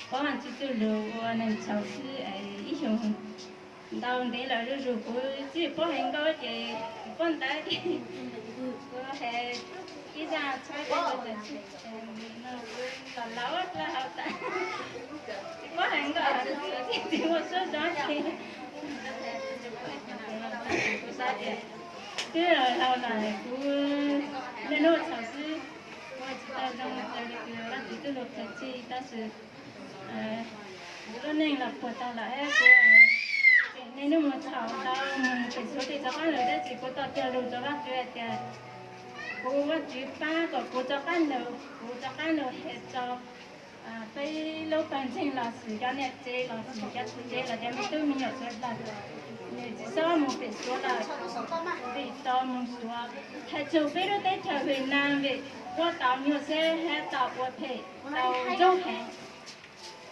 Pab Tswv Txwj Lug ua neeg txhaum xwb es ib xyoos ntau ntev lawm zuj zus kuv txij paub hais nkauj ces kuv paub ntawv ces kuv hais ib zaj txhawb rau kuv txawm txij no kuv los laus dlawb hauv tas tsis paub hais nkauj txij txij muaj suab zog ces kuv xav tias twb laus lawm kuv niaj hnub txhaum xwb, ua tsis tau zoo raws li Vajtswv txoj lus qhia txhij tab sis kuv lub neej los puag ta lawm kuv tseem niaj hnub mus txhaum ntau mus pem suav pem rov qab lawm tab sis kuv tau cog lus rau Vajtswv hais tias kuv Vajtswv pab kom kuv rov qab lug, kuv rov qab lug hais rau peb lub pawg ntseeg los sis cov niam tsev los sis cov txiv tsev los cov me tub me nyuam sawv daws, nws tsis txhob mus pem suav lawm, vim rov mus suav hais txog peb lub teb chaws Việt Nam vim ua tau nyuag xwb hab tau ua phem tau ntsoog heev.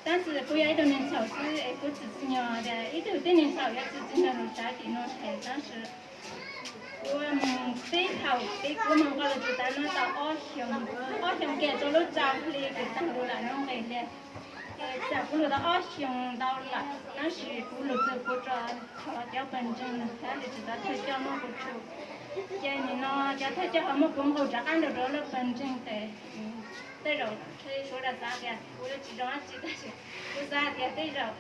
Tab sis kuv yog ib tug neeg txhaum xwb es kuv tsim txiv nyog tias ib tug tib neeg txhaum yuav tsim txiv nyog lus tsav tim no heev tab sis kuv mus tib thaum peb kuv mus nqo lus tsis tas no tau ob xyoos, ob xyoos kiag rau lub rau hli kuv tag lus lawm no nqis li. Ces txawm kuv lus tau ob xyoos ntau lawm tab sis kuv lus txog kuv rau thov cov pawg ntseeg thiab lwm tus cov thawj coj muab kuv tshum. Ces nim no cov thawj coj ho muab kuv nqus rov qab nrog rau lub pawg ntseeg tes tej zaum qhia suav daws xav tias kuv yuav tsis zoo dab tsi tab sis kuv xav tias tej zaum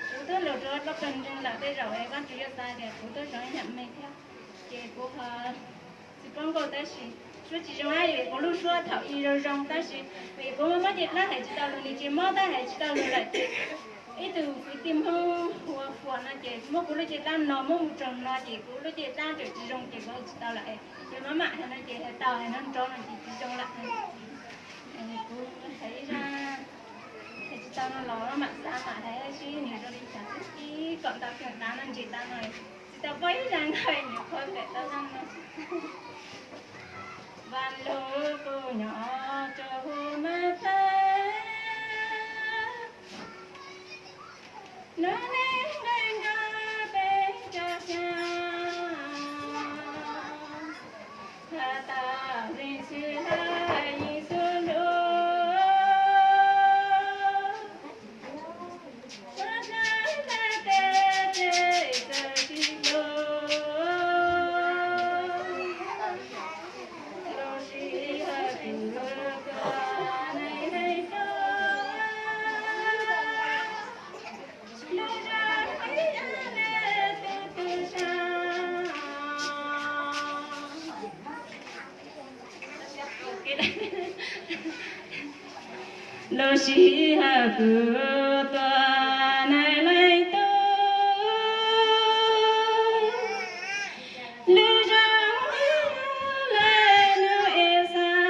kuv twb lus rau lub pawg ntseeg lawm tej zaum es Vajtswv yuav xav tias kuv twb zoo ib yam me thiab. Ces kuv ho tsis paub nkauj tab sis suab tsis zoo dab tsi, kuv lub suab thaum ub zoo zoo tab sis vim kuv muab muab caj dab hais tsis tau lus, nws tsis mob tab hais tsis tau lus lawm ces ib tug kwv tij Hmoob hu ua Fuas no ces muab kuv lub caj dab no muab mus tso no ces kuv lub caj dab tseem tsis zoo ces kuv hais tsis tau lawm. Ces mam mam hais no ces hais tau, hais no nrov no ces tsis zoo lawm. Kuv hais ib zaj hais tsis tau no los mam xav mam hais seb nws zoo li cas xwb, ib kaum ntau xyoo tas no ntsis tas no tsis tau paub ib zaj nkauj nyuam qhuav pem tau zaj no. Vaj lug kuj nyob rau hauv mab thawj, lub neej nqe nco peb cov xya, has tas zeej tsis hais Yexus lus. Suav dlawb nplaj teb tsev txawm tsis hlub, los sis hawm kws tuag neeg neeg tuag, lub zog ib yam li tus tub sab. Lub sij hawm kws tuag neeg leej tub, lub zog ib yam li nub Exas.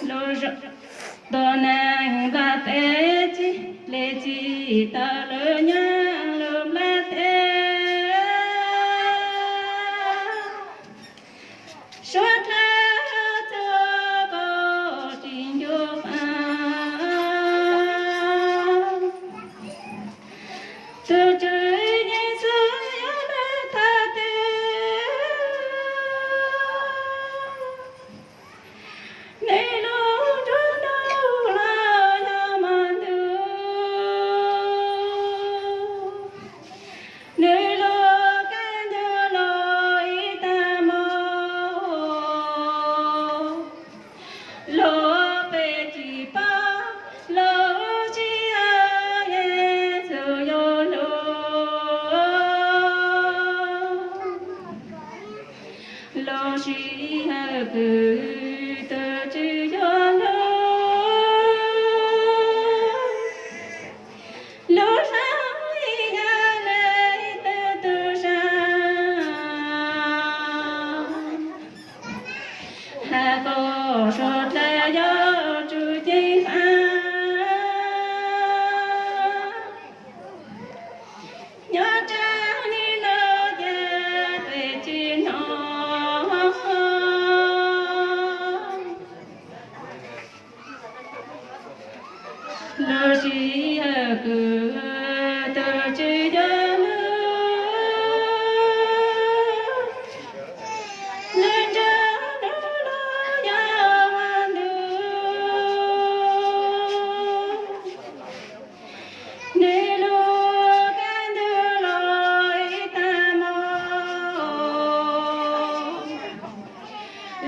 Lub zog tuag neeg nplaj teb tsis, li tsis tau lub nyoog lub nplaj teb. Suav dlawb txhua kaum tsis ncu fab, tus Tswv Yexus yog lub thawj tug. Nws lub nruab hnub los yog hmo ntuj, nws lub kab ncuj los ib tag hmo, los peb tsis paub lub sij hawm Yexus yuav lug. Lub sij hawm kws tus Tswv yuav lug, lub zog ib yam li tus tub sab, has kom suav dlawb yuav tsum ceev faj. Nyob tsam li no ces peb tsis hnov lub sij hawm kws tus Tswv yuav lug, lub nruab hnub los yog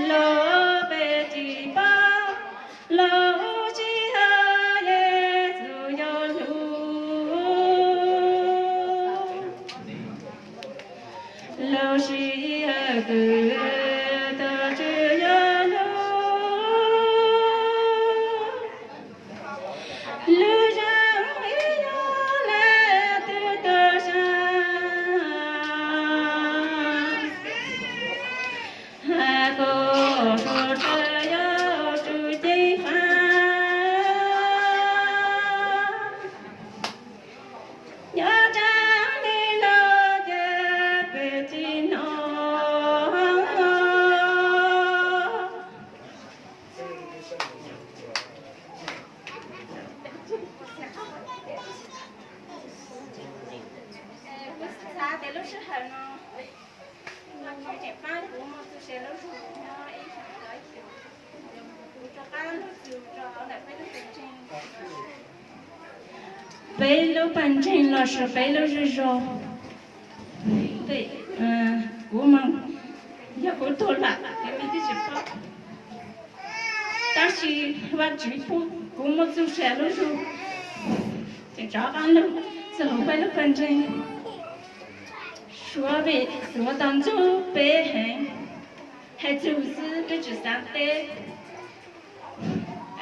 Los peb tsis paub, los tsis hais Yexus yog lus, los sis hais kwv tij Tswv yog lus. Lub zeem ib yam li twb tau saib, hais kom suav tawm yog tswv cev faj. Nyob tsam li no ces peb tsis hnov. Kuv xav tias lub sij hawm no Vajtswv tseem pab kuv muaj txoj sia lub zog nyob ib xyoos, kuv rov qab lug txug rau hauv ntawm peb lub pawg ntseeg, peb lub pawg ntseeg los sis peb lub zej zog. Kuv mas yog kuv tuag lawm ces mej twb tsis paub, tab sis Vajtswv pub kuv muaj txoj sia lub zog, tseem rov qab lug txug hauv peb lub pawg ntseeg. Suav vim Suav tau ntxub peb heev, hais txug xwb peb tsis xav teb.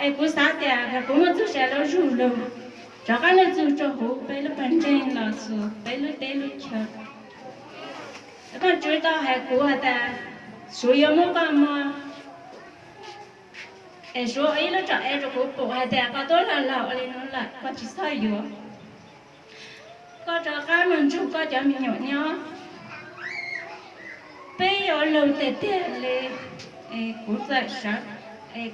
Es kuv xav tias yog kuv muaj txoj sia lub zog lug, rov qab lug txug rau hauv peb lub pawg ntseeg los sis peb lub teb lub chaw. Vaajtswv tau hais kuv has tas, Suav yuav muab koj muag. Es Suav ua ib lub tsom ev rua kuv pum has tas, koj tuab laug laug ua le nuav lawm, koj tsis txhob yuav. Koj rov qab moog nrug koj cov me nyuam nyob. Peb yuav lug tiag tiag le. Kuv txawm sawv,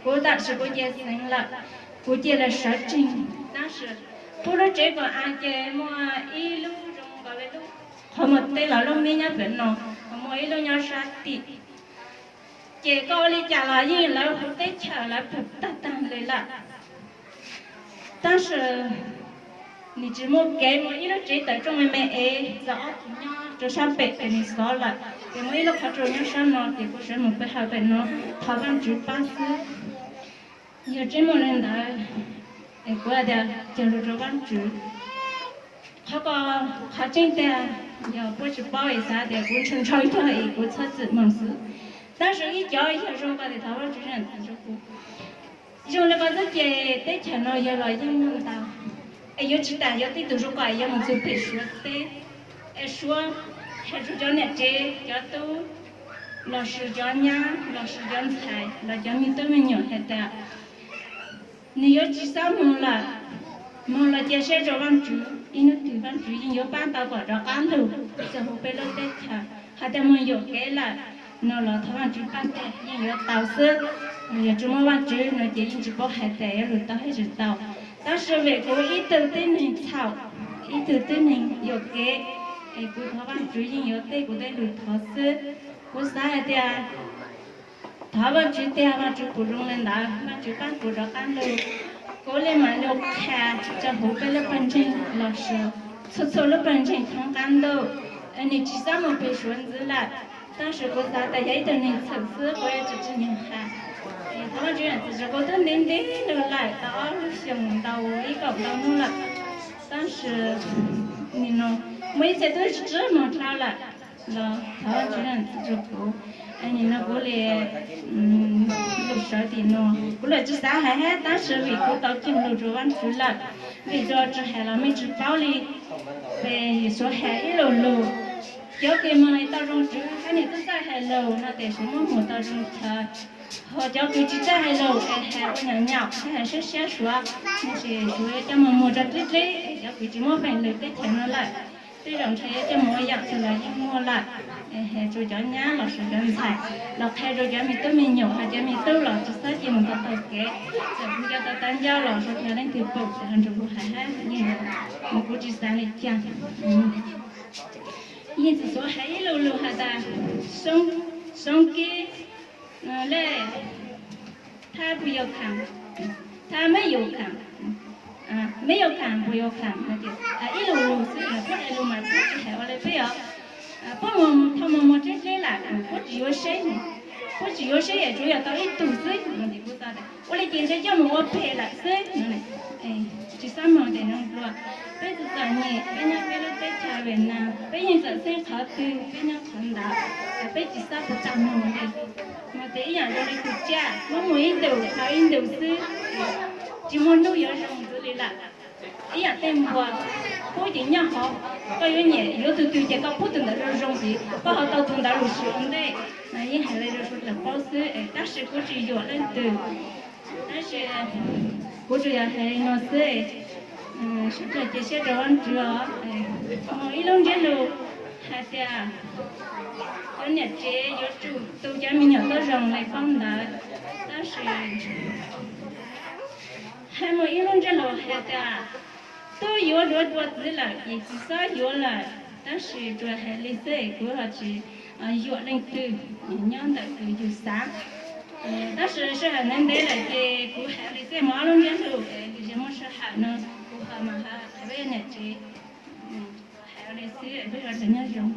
kuv tam sim kuv cia xeev lawm, kuv cia le sawv tsees, tab sis pub lub tsev kuas av ces muaj ib lub zoo nkaus le lub qhov muag teb los lub mib nyob pem no, ho muaj ib lub nyob sab tim. Ces koj ua li cas los yeej lawv huv teb chaws lawv pum tag tag le lawm. Tab sis nws tsis muaj kev, muaj ib lub tsev tawm rooj me me es txog ob tug nyob rua sab pem ces nws xov lawm, ces muaj ib lub qhov tsua nyob sab no ces kuv sawv mus pe hawm pem no, thov Vaajtswv pab xwb. Yog tseeb muaj le ntawd, es kuv has tas cog lug rua Vaajtswv. Qhov ko, qhov tseeb tiag, yog puab tsis paub es xav tias kuv ntshaw ntshaw cog es kuv txhob txwm moog xwb. Tab sis ib cov yog zoo ko tes thov Vaajtswv zam txim rua kuv. Zoo le ko xwb ces teb chaws no yog los yeej muaj ntau, es yuav tsis tas yuav tib tug zoo ko es yuav mus txug pem Suav teb, es Suav has rua cov niam tsev cov tub, los sis cov nyab los sis cov ntxhais los cov me tub me nyuam has tas, nws yuav tsis xav moog lawm, moog los cia siab rua Vaajtswv, ib nub twg Vaajtswv yeej yuav pab tau kom rov qab lug txug huv peb lub teb chaws. Has tas moog yuam kev lawm no los thov Vaajtswv pab teg yeej yuav tau xwb. Yog tsis muaj Vaajtswv no ces yeej tsis paub has tas yuav lug tau hab tsis tau. Tab sis vim kuv ib tug tib neeg txhaum, ib tug tib neeg yuam kev, es kuv thov Vaajtswv yeej yuav teb kuv tej lug thov xwb. Kuv xav has tas thov Vaajtswv tiag, Vaajtswv pum zoo le ntawd, Vaajtswv pab kuv rov qab lug, kuv le maam lug qha rua huv peb lub pawg ntseeg los sis txhua txhua lub pawg ntseeg thoob qab ntuj. Nws tsis xav moog peg Suav ntxiv lawm, tab sis kuv xav tas yog ib tug neeg txhaum xwb kuv yuav tsis tsi nyoog has. Thov Vaajtswv zam txim rua kuv, twb ntev ntev lug lawm tau ob lub xyoos ntau ib kaum ntau nub lawm, tab sis nim no muaj ib txhia twb tsi moog dlhau lawm los thov Vaajtswv zam txim rua kuv. Nim no kuv le lug sawv tim no, kuv le tsi xav has hab tab sis vim kuv tau cog lug rua Vaajtswv lawm, vim rua tsi has los mej tsi paub le. Peb Yexus has ib lug lug, cov kws moog tau zoo tswv hab nwg tub txawj has lug no tes Suav muab moog tau zoo chaw, ho cov kws tsi txawj has lug es has ua nyaum nyaum hab has sab sab Suav no tes Suav yuav coj moog muag rua dleb dleb, cov kws tsi muab feem lwm teb chaws no lawm tej zaum ntshe yuav coj moog ua yaam twg los yeej muaj lawm. Has rua cov nyab los sis cov ntxhais, los qha rua cov me tub me nyuam, ho cov me tub los tsi xob cia moog tau taug kev, txawm kuv cov tau tau ncauj los sis cov leej twg pum tes ho nrug kuv has hab, kuv tsi xav le caag. Yeej txug Suav has ib lug lug has tas, soob kib le, thab puas yog khaam, thab meb yuav khaam, meb yuav khaam puas yuav khaam, ib lug lug xwb, puab has lug mas puab tsi has ua le peb os. Puab moog thauj moog muag dleb dleb lawm puab tsi yuav seb. Kuv tsis yuav siab yam tsuav yog tau ib tug xwb no ces kuv txawm tias ua li ces ntshe coj mus ua phem lawm xwb no. Tsis txhob mloog tej no dua. Peb txom nyem, peb nyob peb lub teb chaws Vietnam, peb yeej txawm xeeb qhov twg peb nyob qhov ntawd, peb tsis txhob puas tag mloog li. Mas tias ib yam zoo li tus tsaj, muab mus ib ntus dhau ib ntus xwb, tsis muaj hnub yuav zoo ntxiv li lawm. Ib yam tej npua, pub ces nyob hauv, koj yuav nyiam yuav tus twg ces koj pub tus ntawd zoo zoo ces koj ho tau tus ntawd lus sim ua ntej. Mas yeej hais li rau sawv daws paub xwb es tab sis kuv tsis yuam leej twg. Tab sis kuv tsuas yog hais li no xwb, sawv daws cia siab rau Vajtswv os. Muaj ib lub ntsiab lus hais tias cov niam tsev yuav tsum tu cov me nyuam tau zoo li paub ntawd. Tab sis hais muaj ib lub ntsiab lus hais tias twb yuav duav dua txiv lawm ces tsis txhob yuav lawm. Tab sis tsuas hais li xwb, kuv ho tsis yuam leej twg, nyob ntawm tus yus xav. Tab sis sij hawm ntev ntev lawm ces kuv hais li xwb, muaj ob lub ntsiab lus, tus tsis muaj sij hawm no kuv ho mas hais peb niam tsev, hais li xwb, peb sawv daws nyob zoo.